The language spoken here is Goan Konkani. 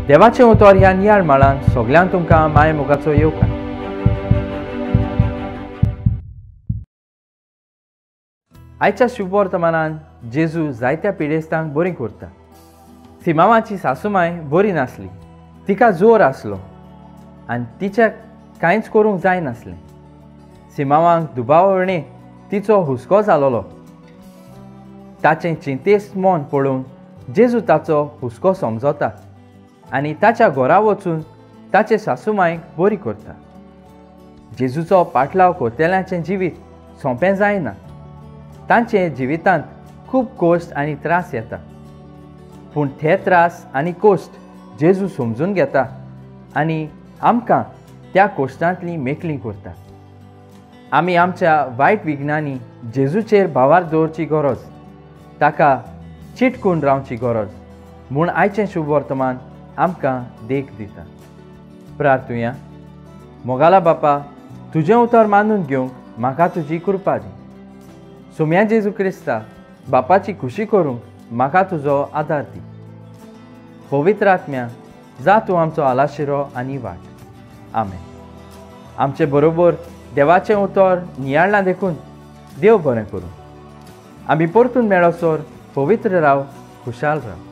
देवाचें उतर ह्या नियाळ माळान सगल्यांक तुमकां माय मोगाचो येवकार. आयच्या शुभवर्तमानान जेजू जायत्या पिडेस्तांक बरी करता. सिमांवाची सासूमाय बरी नासली, तिका जोर आसलो आनी तिच्या कांयच करूंक जायनासलें. सिमांवांक दुबावणे तिचो हुस्को जालोलो. ताचें चिंतेस्त मन पळोवन जेजू ताचो हुस्को समजता आनी ताच्या घरा वचून ताचे सासूमायक बरी करता. जेजूचो पाटलाव करतल्यांचें जिवीत सोंपें जायना. तांचे जिवितांत खूब कश्ट आनी त्रास येता, पूण ते त्रास आनी कश्ट जेजू समजून घेता आनी आमकां त्या कश्टांतली मेकळी करता. आमी आमच्या वायट विघ्नांनी जेजूचेर भावार दवरची गरज, ताका चिटकून रावची गरज म्हूण आयचें शुभ वर्तमान आमकां देख दिता. प्रार्थुया. मोगाला बापा, तुजें उतर मानून घेवंक म्हाका तुजी कृपा दी. सोम्या जेजू क्रिस्ता बापाची खुशी करूंक म्हाका तुजो आदार दी. पवित्र आत्म्या, जा तूं आमचो आलाशिरो आनी वाट. आमेन. आमचे बरोबर देवाचें उतर नियाळ्ळां देखून देव बरें करूं. आमी परतून मेळसर पवित्र राव, खुशाल राव.